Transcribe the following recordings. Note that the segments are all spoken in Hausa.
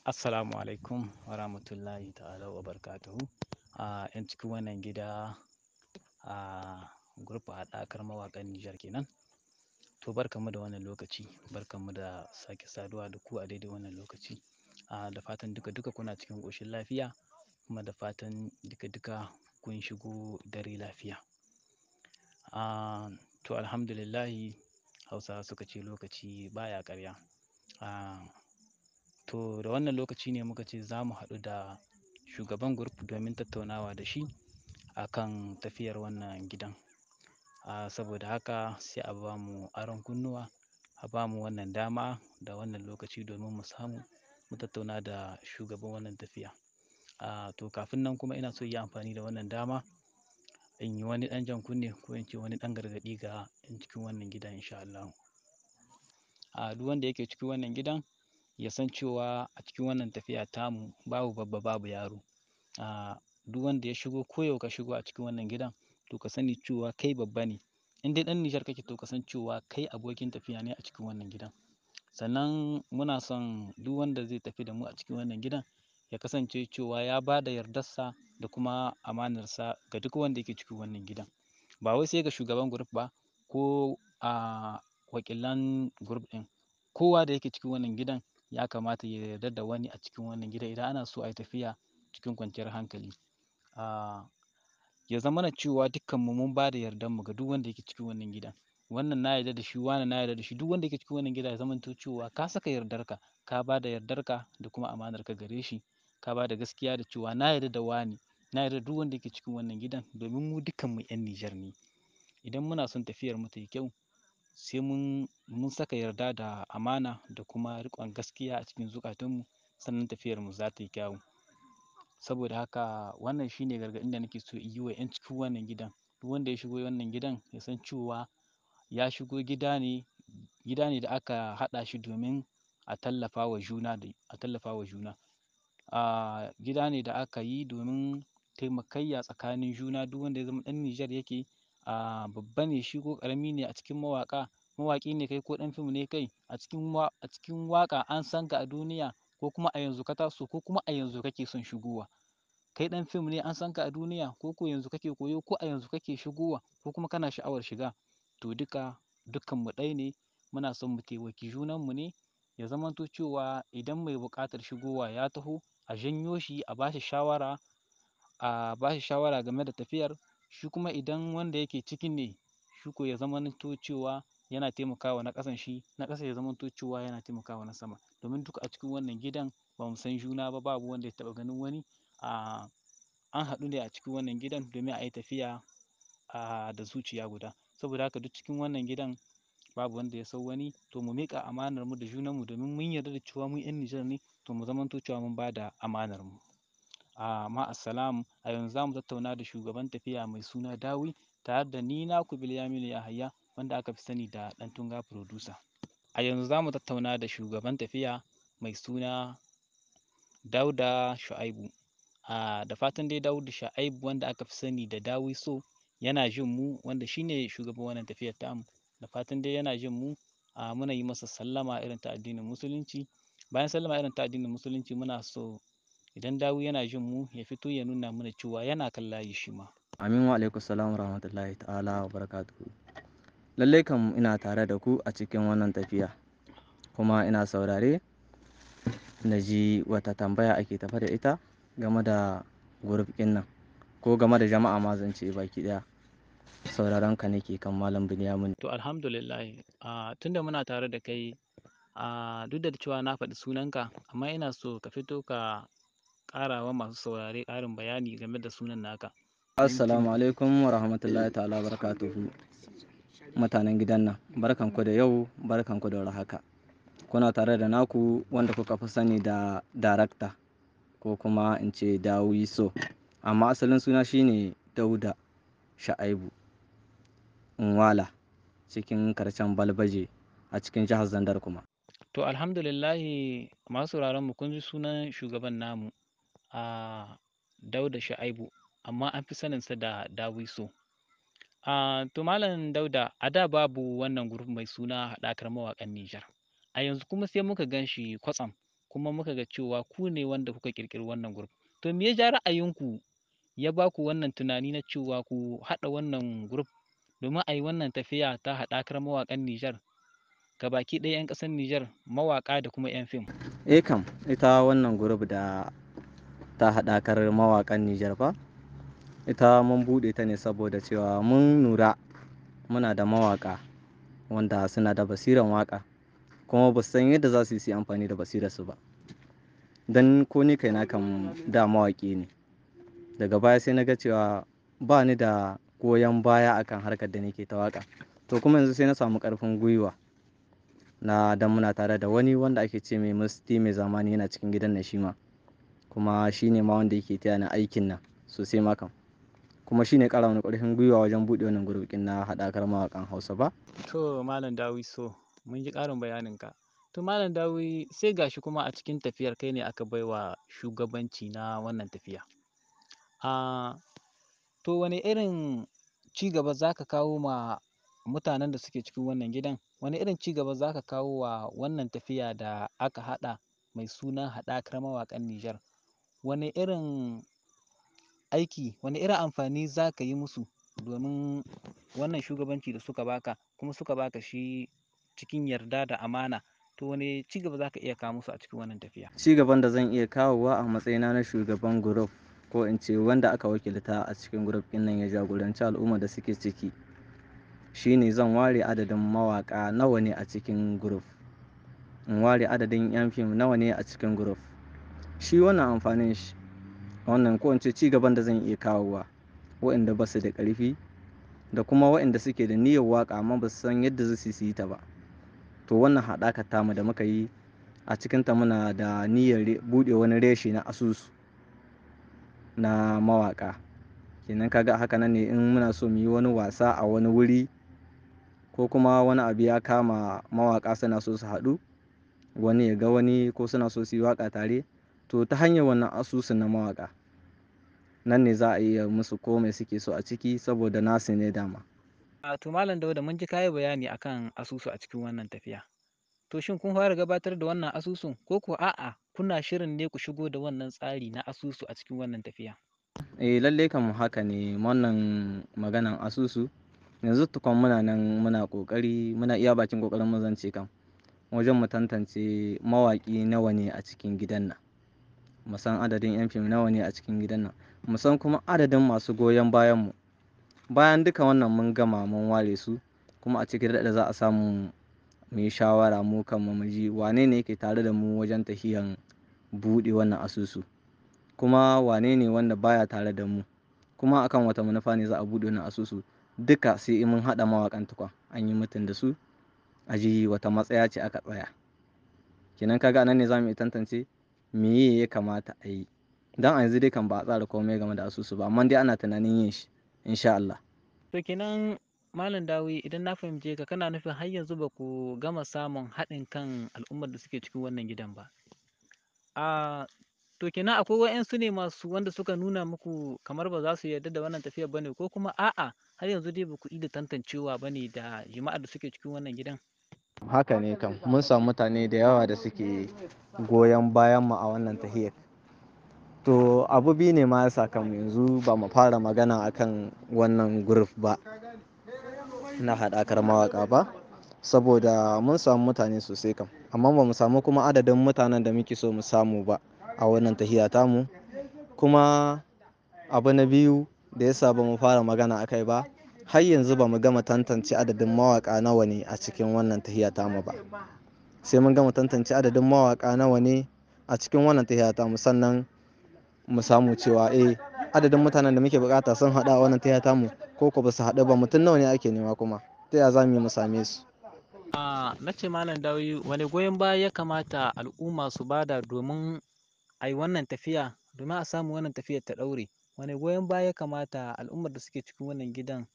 Assalamu alaikum wa rahmatullahi ta'ala wa barakatuhu. 'Yan cikin wannan gida, group haɗakar mawaƙan Nijar kenan. To barkanmu da wannan lokaci, barkanmu da sake saduwa da ku a daidai wannan lokaci. Da fatan duka duka kuna cikin ƙoshin lafiya, kuma da fatan duka duka kun shigo dare lafiya. To alhamdulillahi, Hausawa suka ce lokaci baya ƙarya. To da wannan lokaci ne muka ce za mu haɗu da shugaban group domin tattaunawa da shi akan tafiyar wannan gidan. Saboda haka sai a ba mu aron kunnuwa, a ba mu wannan dama da wannan lokaci domin mu samu mu tattauna da shugaban wannan tafiya. To kafin nan kuma ina so in yi amfani da wannan dama in yi wani ɗan jan kunne ko in ce wani ɗan gargaɗi ga 'yan cikin wannan gidan insha Allahu. Duk wanda yake cikin wannan gidan ya san cewa a cikin wannan tafiya tamu babu babba babu yaro. Duk wanda ya shigo ko yau ka shigo a cikin wannan gidan, to ka sani cewa kai babba ne. In dai ɗan Nijar kake, to ka san cewa kai abokin tafiya ne a cikin wannan gidan. Sannan muna son duk wanda zai tafi da mu a cikin wannan gidan ya kasance cewa ya ba da yardarsa da kuma amanarsa ga duk wanda yake cikin wannan gidan. Ba wai sai ga shugaban group ba ko a wakilan group ɗin. Kowa da yake cikin wannan gidan ya kamata ya yarda da wani a cikin wannan gidan idan ana so a yi tafiya cikin kwanciyar hankali. Ya zamana cewa dukkanmu mun ba da yardanmu ga duk wanda yake cikin wannan gidan. Wannan na yarda da shi, wannan na yarda da shi. Duk wanda yake cikin wannan gida ya zamanto cewa ka saka yardarka, ka ba da yardarka da kuma amanarka gare shi. Ka ba da gaskiya da cewa na yarda da wane, na yarda da duk wanda yake cikin wannan gidan domin mu dukkanmu 'yan Nijar ne. Idan muna son tafiyar mu ta yi kyau, sai mun saka yarda da amana da kuma riƙon gaskiya a cikin zukatanmu, sannan tafiyar mu za ta yi kyau. Saboda haka wannan shine gargaɗin da nake so in yi wa 'yan cikin wannan gidan. Duk wanda ya shigo wannan gidan ya san cewa ya shigo gida ne, gida ne da aka haɗa shi domin a tallafa wa juna da a tallafa wa juna. Gida ne da aka yi domin taimakayya tsakanin juna. Duk wanda ya zama ɗan Nijar yake, babba ne shi ko ƙarami ne a cikin mawaƙa, mawaƙi ne kai ko ɗan fim ne kai, a cikin waƙa an san ka a duniya, ko kuma a yanzu ka taso, ko kuma a yanzu kake son shigowa. Kai ɗan fim ne, an san ka a duniya, ko ko yanzu kake koyo, ko a yanzu kake shigowa, ko kuma kana sha'awar shiga. To duka dukkanmu ɗaya ne, muna son mu taimaki junanmu ne. Ya zamanto cewa idan mai buƙatar shigowa ya taho, a janyo shi, a ba shi shawara, a ba shi shawara game da tafiyar. Shi kuma idan wanda yake cikin ne, shi ko ya zamanto cewa yana taimakawa na ƙasan shi, na ƙasa ya zamanto cewa yana taimakawa na sama. Domin duka a cikin wannan gidan ba mu san juna ba, babu wanda ya taɓa ganin wani. An haɗu ne a cikin wannan gidan domin a yi tafiya da zuciya guda. Saboda haka duk cikin wannan gidan babu wanda ya san wani, to mu miƙa amanar mu da junanmu domin mun yarda da cewa mu 'yan Nijar ne, to mu zamanto cewa mun ba da amanar mu. Ma'assalam, a yanzu za mu tattauna da shugaban tafiya mai suna Dawi, tare da ni naku Bilyaminu Yahaya, wanda aka fi sani da Ɗan Tunga Producer. A yanzu za mu tattauna da shugaban tafiya mai suna Dauda Shu'aibu. Da fatan dai Dauda Shu'aibu, wanda aka fi sani da Dawi So, yana jin mu, wanda shine shugaban wannan tafiyar tamu. Da fatan dai yana jin mu. Muna yi masa sallama irin ta addinin Musulunci. Bayan sallama irin ta addinin Musulunci, muna so idan Dawi yana jin mu ya fito ya nuna mana cewa yana kan layi shi ma. Amin, wa alaikum salam wa rahmatullahi ta'ala wa barakatuhu. Lallai kam ina tare da ku a cikin wannan tafiya, kuma ina saurare na ji wata tambaya ake tafe da ita game da group ɗin nan, ko game da jama'a ma zan ce baki ɗaya. Sauraron ka nake kan, Malam Binyamin. To alhamdulillah, tunda muna tare da kai, duk da cewa na faɗi sunanka, amma ina so ka fito ka ƙarawa masu saurare ƙarin bayani game da sunan naka. Assalamu alaikum wa rahmatullahi ta'ala wa barakatuhu. Mutanen gidan nan, barkanku da yau, barkanku da warhaka. Kuna tare da naku wanda kuka fi sani da darakta, ko kuma in ce Dawi So. Amma asalin suna shine Dauda Sha'aibu Nwala, cikin karcen Balbaje a cikin jihar Zandar kuma. To alhamdulillahi, masu sauraron mu, kun ji sunan shugaban namu, a Dauda Sha'aibu, amma an fi saninsa da Dawiso. To Malam Dauda, a da babu wannan group mai suna Haɗakar Mawaƙan Nijar. A yanzu kuma sai muka gan shi kwatsam. Kuma muka ga cewa ku ne wanda kuka ƙirƙiri wannan group. To me ya ja ra'ayinku ya ba ku wannan tunani na cewa ku haɗa wannan group domin a yi wannan tafiya ta haɗakar mawaƙan Nijar gabaki ɗaya 'yan ƙasar Nijar mawaƙa da kuma 'yan fim? Eh kam, ita wannan group da ta haɗakar mawaƙan Nijar fa, ita mun buɗe ta ne saboda cewa mun lura muna da mawaƙa wanda suna da basiran waƙa kuma ba su san yadda za su yi amfani da basirarsu ba. Don ko ni kaina kam da mawaƙi ne. Daga baya sai na ga cewa ba ni da goyon baya akan harkar da nake ta waƙa. To kuma yanzu sai na samu ƙarfin gwiwa na dan muna tare da wani wanda ake ce mai Musti mai zamani, yana cikin gidan nan shi ma. Kuma shi ne ma wanda yake taya ni aikin nan sosai ma kam. Kuma shi ne ƙara mana ƙarfin gwiwa wajen buɗe wannan group ɗin na haɗakar mawaƙan Hausa ba. To Malam Dawiso, mun ji ƙarin bayaninka. To Malam Dawi, sai gashi kuma a cikin tafiyar kai ne aka baiwa shugabanci na wannan tafiya. To wane irin ci gaba za ka kawo ma mutanen da suke cikin wannan gidan? Wane irin ci gaba za ka kawo wa wannan tafiya da aka haɗa mai suna haɗakar mawaƙan Nijar? Wane irin aiki, wane irin amfani za ka yi musu domin wannan shugabanci da suka baka kuma suka baka shi cikin yarda da amana? To wane ci gaba za ka iya kawo musu a cikin wannan tafiya? Ci gaban da zan iya kawowa a matsayina na shugaban group, ko in ce wanda aka wakilta a cikin group ɗin nan ya jagoranci al'umma da suke ciki, shine zan ware adadin mawaƙa nawa ne a cikin group, in ware adadin 'yan fim nawa ne a cikin group. Shi wannan amfanin shi, wannan ko in ce ci gaban da zan iya kawowa, waɗanda ba su da ƙarfi da kuma waɗanda suke da niyyar waƙa amma ba su san yadda za su yi ta ba. To wannan haɗakar tamu da muka yi a cikinta muna da niyyar buɗe wani reshe na asusu na mawaƙa. Kenan kaga haka nan ne in muna so mu yi wani wasa a wani wuri ko kuma wani abu ya kama mawaƙa suna so su haɗu, wani ya ga wani ko suna so su yi waƙa tare, to ta hanyar wannan asusun na mawaƙa nan ne za a iya musu komai suke so a ciki saboda nasu ne dama. To Malam Dauda, mun ji kayi bayani akan asusu a cikin wannan tafiya. To shin kun fara gabatar da wannan asusun ko ko a'a kuna shirin ne ku shigo da wannan tsari na asusu a cikin wannan tafiya? Eh lalle kam haka ne wannan maganan asusu. Yanzu tukun muna nan muna ƙoƙari, muna iya bakin ƙoƙarin mu zance kam wajen mu tantance mawaƙi nawa ne a cikin gidan nan. Mu san adadin 'yan fim nawa ne a cikin gidan nan. Mu san kuma adadin masu goyon bayan mu. Bayan duka wannan mun gama mun ware su, kuma a cikin daɗa za a samu mu yi shawara mu kanmu mu ji wane ne yake tare da mu wajen tahiyan buɗe wannan asusu, kuma wane ne wanda baya tare da mu, kuma akan wata manufa ne za a buɗe wannan asusu. Duka sai mun haɗa mawaƙan tukun an yi mitin da su, a ji wata matsaya ce aka tsaya. Kenan kaga anan ne za mu iya tantance meye ya kamata a yi. Don a yanzu dai kam ba a tsara komai game da asusu ba, amma dai ana tunanin yin shi insha Allah. To kenan Malam Dawi, idan na fahimce ka, kana nufin har yanzu ba ku gama samun haɗin kan al'ummar da suke cikin wannan gidan ba. To kenan akwai waƴansu ne masu wanda suka nuna muku kamar ba za su yarda da wannan tafiyar ba ne, ko kuma a'a har yanzu dai ba ku ida tantancewa ba ne da jama'ar da suke cikin wannan gidan? Haka ne kam, mun samu mutane da yawa da suke goyon bayan mu a wannan tahiyar. To abu biyu ne ma yasa kam yanzu ba mu fara magana akan wannan group ba na haɗakar mawaƙa ba, saboda mun samu mutane sosai kam, amma ba mu samu kuma adadin mutanen da muke so mu samu ba a wannan tahiya tamu. Kuma abu na biyu da yasa ba mu fara magana akai ba, har yanzu ba mu gama tantance adadin mawaƙa nawa ne a cikin wannan tahiya tamu ba. Sai mun gama tantance adadin mawaƙa nawa ne a cikin wannan tahiya tamu, sannan mu samu cewa eh adadin mutanen da muke buƙata sun haɗu a wannan tahiya tamu ko ko ba su haɗu ba, mutum nawa ne ake nema kuma ta ya za mu yi mu same su. Na ce Malam Dawi, wane goyon baya ya kamata al'umma su bada domin a yi wannan tafiya, domin a samu wannan tafiyar ta ɗaure? Wane goyon baya ya kamata al'ummar da suke cikin wannan gidan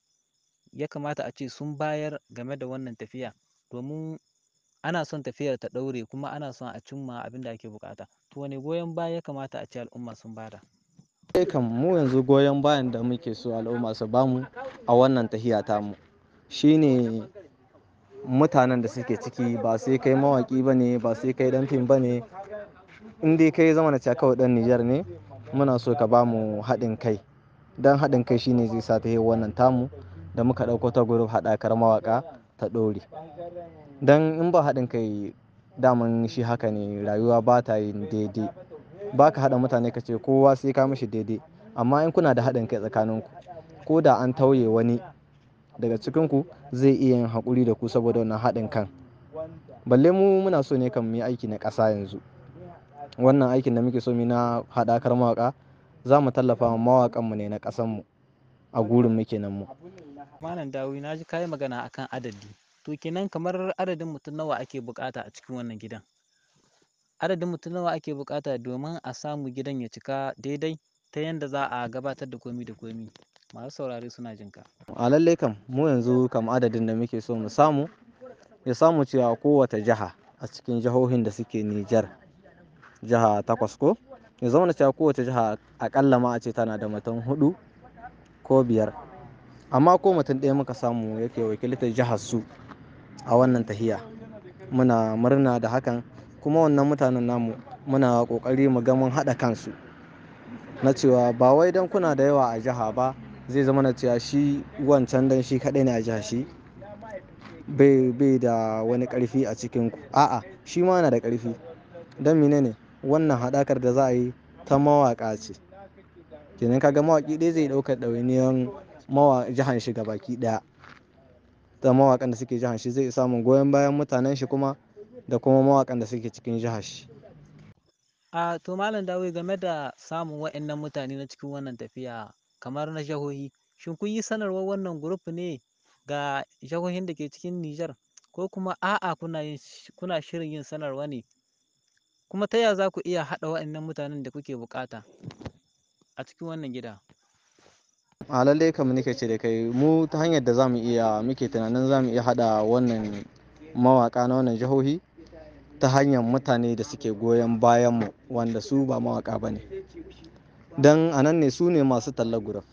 ya kamata a ce sun bayar game da wannan tafiya, domin ana son tafiyar ta ɗaure kuma ana son a cimma abin da ake buƙata? To wane goyon baya ya kamata a ce al'umma sun bada? Eh kam mu yanzu goyon bayan da muke so al'umma su bamu a wannan tahiya tamu shine mutanen da suke ciki, ba sai kai mawaƙi ba ne, ba sai kai ɗan fim ba ne, In dai kai zama na cewa kawai ɗan Nijar ne, muna so ka ba mu haɗin kai. Don haɗin kai shine zai sa tahiyar wannan tamu da muka ɗauko ta group haɗakar mawaƙa ta ɗore. Don in ba haɗin kai daman shi haka ne, rayuwa ba ta yin daidai. Ba ka haɗa mutane ka ce kowa sai ka mishi daidai. Amma in kuna da haɗin kai tsakaninku, ko da an tauye wani daga cikinku zai iya yin haƙuri da ku saboda wannan haɗin kan. Balle mu muna so ne kam muyi aiki na ƙasa yanzu. Wannan aikin da muke so mu yi na haɗakar mawaƙa, za mu tallafa wa mawaƙanmu ne na ƙasanmu a gurin muke nan mu. Malam Dawi, na ji ka yi magana akan adadi. To kenan kamar adadin mutum nawa ake buƙata a cikin wannan gidan? Adadin mutum nawa ake buƙata domin a samu gidan ya cika daidai ta yanda za a gabatar da komi da komi? Masu saurare suna jin ka. A lallai kam mu yanzu kam adadin da muke so mu samu, ya samu cewa kowace jiha a cikin jihohin da suke Nijar, jiha 8 ko, ya zama cewa kowace jiha aƙalla ma a ce tana da mutum 4 ko 5. Amma ko mutum ɗaya muka samu yake wakiltar jihar su a wannan tahiya, muna murna da hakan. Kuma wannan mutanen namu muna ƙoƙari mu ga mun haɗa kansu na cewa ba wai don kuna da yawa a jiha ba zai zama na cewa shi wancan dan shi kaɗai ne a jiha shi bai da wani ƙarfi a cikinku. A'a, shi ma yana da ƙarfi. Don mene ne? Wannan haɗakar da za a yi ta mawaƙa ce. Kenan ka ga mawaƙi ɗaya zai ɗaukar ɗawainiyan jihan shi gabaki ɗaya. Ta mawaƙan da suke jihan shi zai samun goyon bayan mutanen shi kuma da kuma mawaƙan da suke cikin jihar shi. A to Malam Dawi, game da samun wa'annan mutane na cikin wannan tafiya kamar na jihohi, shin kun yi sanarwar wannan group ne ga jihohin da ke cikin Nijar ko kuma a'a kuna shirin yin sanarwa ne? Kuma ta ya za ku iya haɗa wa'annan mutanen da kuke buƙata a cikin wannan gida? A lallai kam nake ce da kai mu ta hanyar da zamu iya muke tunanin zamu iya haɗa wannan mawaƙa na wannan jihohi ta hanyar mutane da suke goyon bayan mu wanda su ba mawaƙa ba ne. Don a nan ne su ne masu tallar group.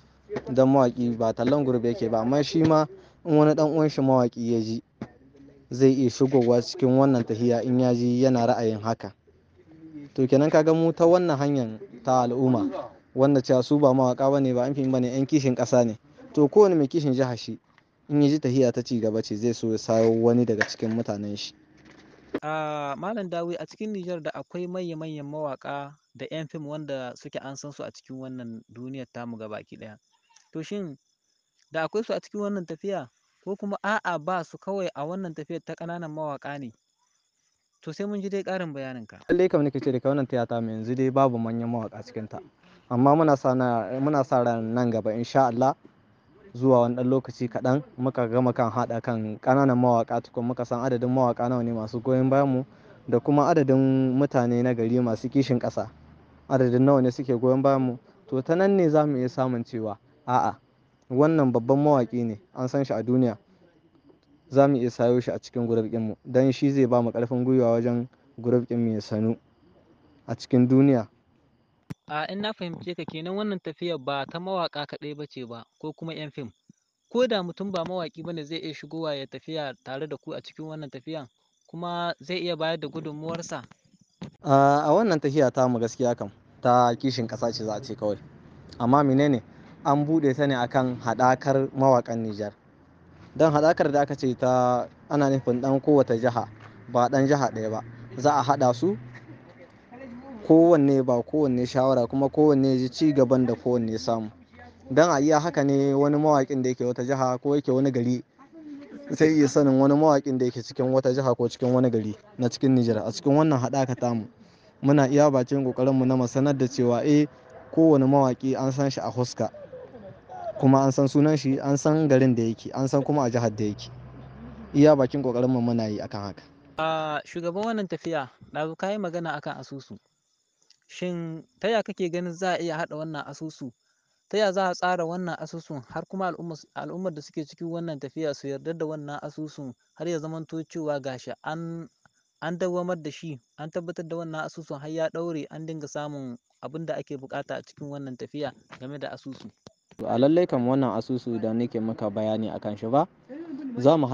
Don mawaƙi ba tallan group yake ba, amma shi ma in wani ɗan uwan shi mawaƙi ya ji zai iya shigowa cikin wannan tahiya in ya ji yana ra'ayin haka. To kenan ka ga mu ta wannan hanyar ta al'umma wanda cewa su ba mawaƙa ba ne, ba 'yan fim ba ne, 'yan kishin ƙasa ne. To kowane mai kishin jiha shi in ya ji tahiya ta ci gaba ce zai so ya sayo wani daga cikin mutanen shi. A Malam Dawi, a cikin Nijar da akwai manya-manyan mawaƙa da 'yan fim wanda suke an san su a cikin wannan duniyar tamu gabaki ɗaya. To shin da akwai su a cikin wannan tafiya ko kuma a'a ba su kawai a wannan tafiyar ta ƙananan mawaƙa ne? To sai mun ji dai ƙarin bayanin ka. Lallai kam nake ce da kai wannan tahiya tamu yanzu dai babu manyan mawaƙa cikinta. Amma muna sa ran nan gaba in sha Allah zuwa wani ɗan lokaci kaɗan muka gama kan haɗa kan ƙananan mawaƙa tukun muka san adadin mawaƙa nawa ne masu goyon bayan mu da kuma adadin mutane na gari masu kishin ƙasa. Adadin nawa ne suke goyon bayan mu. To ta nan ne za mu iya samun cewa a'a wannan babban mawaƙi ne an san shi a duniya. Za mu iya sayo shi a cikin group ɗinmu don shi zai ba mu ƙarfin gwiwa wajen group ɗin mu ya sanu a cikin duniya. A in na fahimce ka kenan wannan tafiyar ba ta mawaƙa kaɗai ba ce ba ko kuma 'yan fim. Ko da mutum ba mawaƙi ba ne zai iya shigowa ya tafiya tare da ku a cikin wannan tafiyan kuma zai iya bayar da gudunmuwarsa. A wannan tafiya ta mu gaskiya kam ta kishin ƙasa ce za a ce kawai. Amma mene ne? An buɗe ta ne akan haɗakar mawaƙan Nijar. Don haɗakar da aka ce ta ana nufin ɗan kowace jiha ba ɗan jiha ɗaya ba. Za a haɗa su kowanne ba kowanne shawara kuma kowanne ji ci gaban da kowanne samu. Don a iya haka ne wani mawaƙin da yake wata jiha ko yake wani gari sai iya sanin wani mawaƙin da yake cikin wata jiha ko cikin wani gari na cikin Nijar. A cikin wannan haɗaka tamu muna iya bakin ƙoƙarinmu na mu sanar da cewa kowane mawaƙi an san shi a huska kuma an san sunan shi, an san garin da yake, an san kuma a jihar da yake. Iya bakin ƙoƙarinmu muna yi akan haka. A shugaban wannan tafiya, ɗazu ka yi magana akan asusu. Shin ta ya kake ganin za a iya haɗa wannan asusu? Ta ya za a tsara wannan asusun har kuma al'ummar da suke cikin wannan tafiya su yarda da wannan asusun har ya zamanto cewa gashi an dawwamar da shi, an tabbatar da wannan asusun har ya ɗaure an dinga samun abin da ake buƙata a cikin wannan tafiya game da asusu. A lallai kam wannan asusu da nake maka bayani akan shi ba, za mu